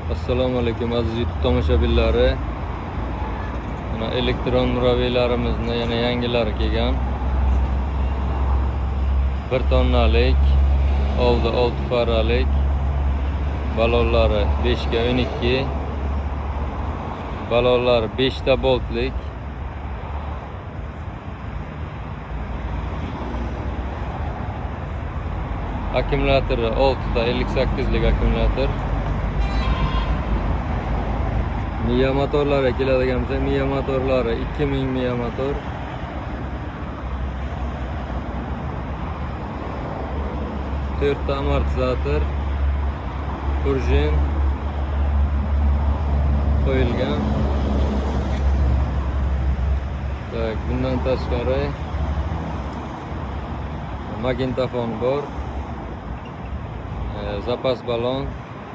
Assalomu alaykum, aziz YouTube tomoshabinlari. Mana, elektron murabbiylarimizni yana yangilari kelgan. 1 tonnalik, oldi 6 faralik, balonlari 5 ga 12, balonlari 5 ta boltlik. Akkumulyatori 6 ta 58 lik akkumulyator. Miya motorlari keladigan bo'lsak, Miya motorlari 2000 Miya motor. To'rtta amortizator, prujin qo'yilgan. Так, bundan tashqari magnitofon bor. Zapas balon,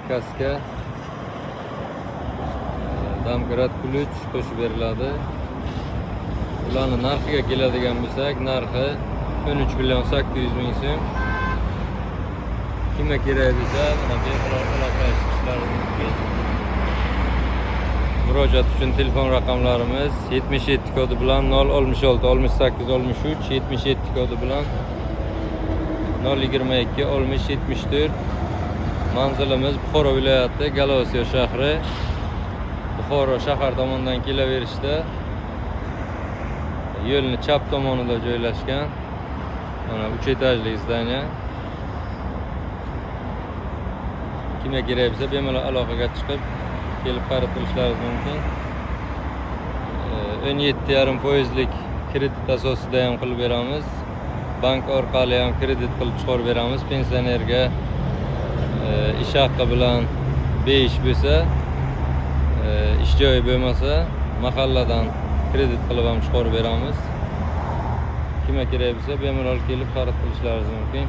kaska, домкрат, ключ qo'shib beriladi. Ularni narxiga keladigan bo'lsak, narxi 13 million 800 ming so'm. Kimga kerak bo'lsa, mana, bemalol aloqaga chiqishlari mumkin. Murojaat uchun telefon raqamlarimiz 77 kodi bilan 066 68 63, 77 kodi bilan 022 60 74. Manzilimiz Buxoro viloyati, Galosiyo shahri. Buxoro shahar tomondan kelaverishda yo'lni chap tomonida joylashgan. Mana, 3 etajli здание. Kimga kerak bo'lsa, bemalol aloqaga chiqib, kelib xarid qilishlaringiz mumkin. 17,5 foizlik kredit asosida ham qilib beramiz. Bank orqali ham kredit qilib chiqarib beramiz. Pensionerga, ish haqi bilan besh bo'lsa, ish joyi bo'lmasa, mahalladan kredit qilib ham chiqarib beramiz. Kimga kerak bo'lsa, bemalol kelib xarid qilishlaringiz mumkin.